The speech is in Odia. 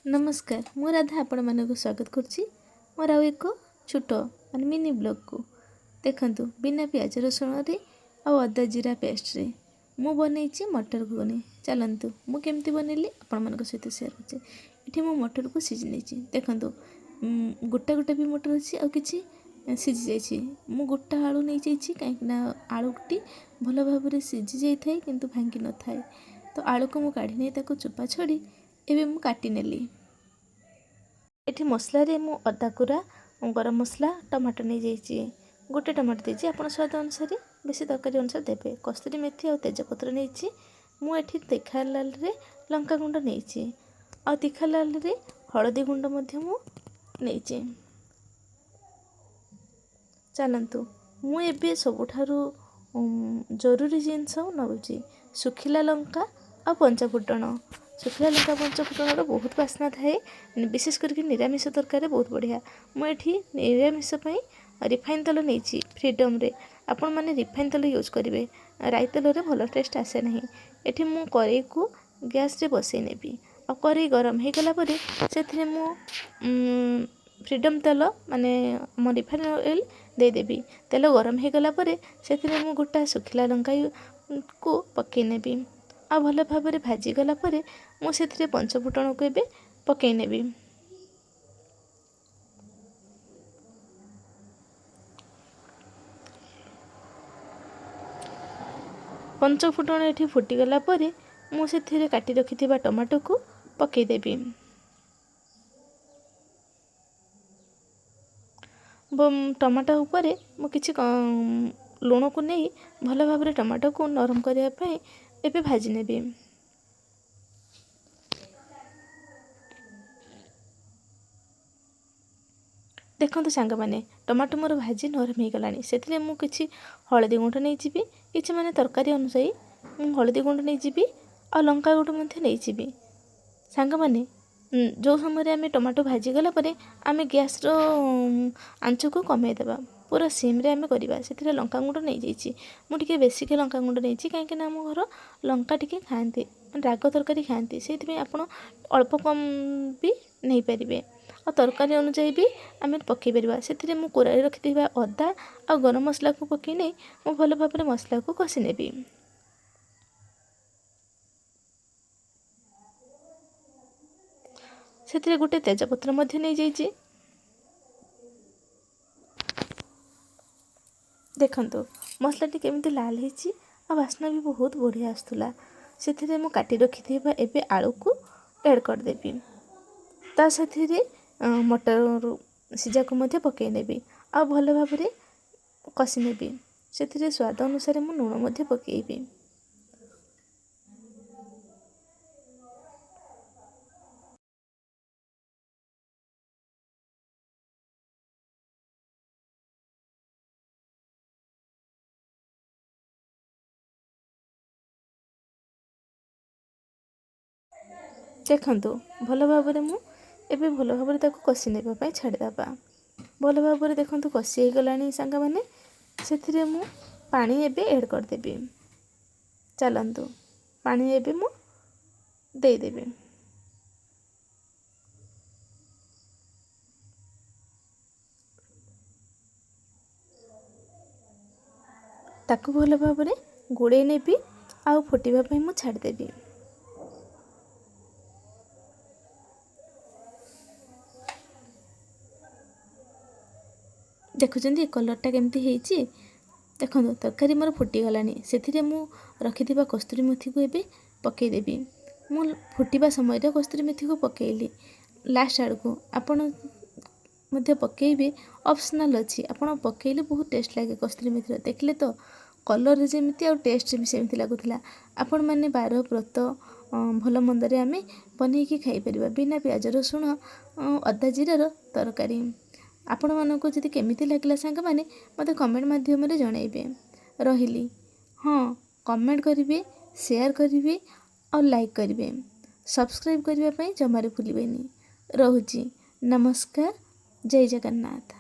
ନମସ୍କାର, ମୁଁ ରାଧା ଆପଣମାନଙ୍କୁ ସ୍ୱାଗତ କରୁଛି ମୋର ଆଉ ଏକ ଛୋଟ ମାନେ ମିନି ବ୍ଲଗ୍କୁ। ଦେଖନ୍ତୁ, ବିନା ପିଆଜ ରସୁଣରେ ଆଉ ଅଦା ଜିରା ପେଷ୍ଟରେ ମୁଁ ବନେଇଛି ମଟର ଘୁଗୁନି। ଚାଲନ୍ତୁ, ମୁଁ କେମିତି ବନେଇଲି ଆପଣମାନଙ୍କ ସହିତ ସେୟାର କରୁଛି। ଏଠି ମୁଁ ମଟରକୁ ସିଝି ନେଇଛି। ଦେଖନ୍ତୁ, ଗୋଟା ଗୋଟା ବି ମଟର ଅଛି ଆଉ କିଛି ସିଝି ଯାଇଛି। ମୁଁ ଗୋଟା ଆଳୁ ନେଇଯାଇଛି, କାହିଁକିନା ଆଳୁଟି ଭଲ ଭାବରେ ସିଝି ଯାଇଥାଏ କିନ୍ତୁ ଭାଙ୍ଗି ନଥାଏ। ତ ଆଳୁକୁ ମୁଁ କାଢ଼ି ନେଇ ତାକୁ ଚୋପା ଛଡ଼ି ଏବେ ମୁଁ କାଟି ନେଲି। ଏଠି ମସଲାରେ ମୁଁ ଅଦା କୁରା, ଗରମ ମସଲା, ଟମାଟୋ ନେଇଯାଇଛି। ଗୋଟେ ଟମାଟୋ ଦେଇଛି, ଆପଣ ସ୍ୱାଦ ଅନୁସାରେ ବେଶୀ ତରକାରୀ ଅନୁସାରେ ଦେବେ। କସ୍ତୁରୀ ମେଥି ଆଉ ତେଜପତ୍ର ନେଇଛି। ମୁଁ ଏଠି ତୀଖା ଲାଲରେ ଲଙ୍କା ଗୁଣ୍ଡ ନେଇଛି ଆଉ ତୀଖା ଲାଲରେ ହଳଦୀ ଗୁଣ୍ଡ ମଧ୍ୟ ମୁଁ ନେଇଛି। ଚାଲନ୍ତୁ, ମୁଁ ଏବେ ସବୁଠାରୁ ଜରୁରୀ ଜିନିଷ ନେଉଛି ଶୁଖିଲା ଲଙ୍କା ଆଉ ପଞ୍ଚଫୁଟଣ। ଶୁଖିଲା ଲଙ୍କା ପଞ୍ଚଫୁଟଣର ବହୁତ ବାସ୍ନା ଥାଏ, ବିଶେଷ କରିକି ନିରାମିଷ ତରକାରୀରେ ବହୁତ ବଢ଼ିଆ। ମୁଁ ଏଠି ନିରାମିଷ ପାଇଁ ରିଫାଇନ୍ ତେଲ ନେଇଛି ଫ୍ରିଡ଼ମ୍ରେ। ଆପଣମାନେ ରିଫାଇନ୍ ତେଲ ୟୁଜ୍ କରିବେ, ରାଇ ତେଲରେ ଭଲ ଟେଷ୍ଟ ଆସେ ନାହିଁ। ଏଠି ମୁଁ କରେଇକୁ ଗ୍ୟାସ୍ରେ ବସେଇ ନେବି ଆଉ କରେଇ ଗରମ ହେଇଗଲା ପରେ ସେଥିରେ ମୁଁ ଫ୍ରିଡ଼ମ୍ ତେଲ ମାନେ ଆମ ରିଫାଇନ୍ ଅଏଲ୍ ଦେଇଦେବି। ତେଲ ଗରମ ହେଇଗଲା ପରେ ସେଥିରେ ମୁଁ ଗୋଟା ଶୁଖିଲା ଲଙ୍କାକୁ ପକାଇ ନେବି ଆଉ ଭଲ ଭାବରେ ଭାଜିଗଲା ପରେ ମୁଁ ସେଥିରେ ପଞ୍ଚଫୁଟଣକୁ ଏବେ ପକାଇ ନେବି। ପଞ୍ଚଫୁଟଣ ଏଠି ଫୁଟିଗଲା ପରେ ମୁଁ ସେଥିରେ କାଟି ରଖିଥିବା ଟମାଟୋକୁ ପକାଇଦେବି। ଟମାଟୋ ଉପରେ ମୁଁ କିଛି ଲୁଣକୁ ନେଇ ଭଲ ଭାବରେ ଟମାଟୋକୁ ନରମ କରିବା ପାଇଁ ଏବେ ଭାଜି ନେବି। ଦେଖନ୍ତୁ ସାଙ୍ଗମାନେ, ଟମାଟୋ ମୋର ଭାଜି ନରମ ହେଇଗଲାଣି। ସେଥିରେ ମୁଁ କିଛି ହଳଦୀ ଗୁଣ୍ଡ ନେଇଯିବି, କିଛି ମାନେ ତରକାରୀ ଅନୁଯାୟୀ ମୁଁ ହଳଦୀ ଗୁଣ୍ଡ ନେଇଯିବି ଆଉ ଲଙ୍କା ଗୁଣ୍ଡ ମଧ୍ୟ ନେଇଯିବି। ସାଙ୍ଗମାନେ, ଯେଉଁ ସମୟରେ ଆମେ ଟମାଟୋ ଭାଜିଗଲା ପରେ ଆମେ ଗ୍ୟାସ୍ର ଆଞ୍ଚକୁ କମେଇଦେବା, ପୁରା ସିମ୍ରେ ଆମେ କରିବା। ସେଥିରେ ଲଙ୍କା ଗୁଣ୍ଡ ନେଇଯାଇଛି। ମୁଁ ଟିକେ ବେଶିକି ଲଙ୍କା ଗୁଣ୍ଡ ନେଇଛି, କାହିଁକିନା ଆମ ଘର ଲଙ୍କା ଟିକେ ଖାଆନ୍ତି, ମାନେ ରାଗ ତରକାରୀ ଖାଆନ୍ତି। ସେଇଥିପାଇଁ ଆପଣ ଅଳ୍ପ କମ୍ ବି ନେଇପାରିବେ ଆଉ ତରକାରୀ ଅନୁଯାୟୀ ବି ଆମେ ପକାଇ ପାରିବା। ସେଥିରେ ମୁଁ କୋରାରେ ରଖିଥିବା ଅଦା ଆଉ ଗରମ ମସଲାକୁ ପକାଇ ନେଇ ମୁଁ ଭଲ ଭାବରେ ମସଲାକୁ କଷି ନେବି। ସେଥିରେ ଗୋଟେ ତେଜପତ୍ର ମଧ୍ୟ ନେଇଯାଇଛି। ଦେଖନ୍ତୁ, ମସଲାଟି କେମିତି ଲାଲ ହେଇଛି ଆଉ ବାସ୍ନା ବି ବହୁତ ବଢ଼ିଆ ଆସୁଥିଲା। ସେଥିରେ ମୁଁ କାଟି ରଖିଥିବା ଏବେ ଆଳୁକୁ ଆଡ଼୍ କରିଦେବି। ତା ସାଥିରେ ମଟର ସିଝାକୁ ମଧ୍ୟ ପକାଇ ନେବି ଆଉ ଭଲ ଭାବରେ କଷି ନେବି। ସେଥିରେ ସ୍ୱାଦ ଅନୁସାରେ ମୁଁ ଲୁଣ ମଧ୍ୟ ପକାଇବି। ଦେଖନ୍ତୁ, ଭଲ ଭାବରେ ମୁଁ ଏବେ ଭଲ ଭାବରେ ତାକୁ କଷି ନେବା ପାଇଁ ଛାଡ଼ିଦେବା। ଭଲ ଭାବରେ ଦେଖନ୍ତୁ କଷି ହେଇଗଲାଣି ସାଙ୍ଗମାନେ। ସେଥିରେ ମୁଁ ପାଣି ଏବେ ଏଡ଼୍ କରିଦେବି। ଚାଲନ୍ତୁ, ପାଣି ଏବେ ମୁଁ ଦେଇଦେବି। ତାକୁ ଭଲ ଭାବରେ ଗୋଳେଇ ନେବି ଆଉ ଫୁଟିବା ପାଇଁ ମୁଁ ଛାଡ଼ିଦେବି। ଦେଖୁଛନ୍ତି କଲର୍ଟା କେମିତି ହେଇଛି? ଦେଖନ୍ତୁ, ତରକାରୀ ମୋର ଫୁଟିଗଲାଣି। ସେଥିରେ ମୁଁ ରଖିଥିବା କସ୍ତୁରୀ ମେଥିକୁ ଏବେ ପକାଇଦେବି। ମୁଁ ଫୁଟିବା ସମୟରେ କସ୍ତୁରୀ ମେଥିକୁ ପକାଇଲି ଲାଷ୍ଟ ଆଡ଼କୁ। ଆପଣ ମଧ୍ୟ ପକାଇବେ, ଅପସନାଲ୍ ଅଛି। ଆପଣ ପକାଇଲେ ବହୁତ ଟେଷ୍ଟ ଲାଗେ କସ୍ତୁରୀ ମେଥିର। ଦେଖିଲେ ତ କଲର୍ରେ ଯେମିତି ଆଉ ଟେଷ୍ଟ ବି ସେମିତି ଲାଗୁଥିଲା। ଆପଣମାନେ ବାର ବ୍ରତ ଭଲ ମନ୍ଦରେ ଆମେ ବନେଇକି ଖାଇପାରିବା ବିନା ପିଆଜ ରସୁଣ ଅଦା ଜିରାର ତରକାରୀ। ଆପଣମାନଙ୍କୁ ଯଦି କେମିତି ଲାଗିଲା ସାଙ୍ଗମାନେ, ମୋତେ କମେଣ୍ଟ ମାଧ୍ୟମରେ ଜଣାଇବେ। ରହିଲି। ହଁ, କମେଣ୍ଟ କରିବେ, ସେୟାର କରିବେ ଆଉ ଲାଇକ୍ କରିବେ। ସବସ୍କ୍ରାଇବ୍ କରିବା ପାଇଁ ଜମାରୁ ଭୁଲିବେନି। ରହୁଛି, ନମସ୍କାର, ଜୟ ଜଗନ୍ନାଥ।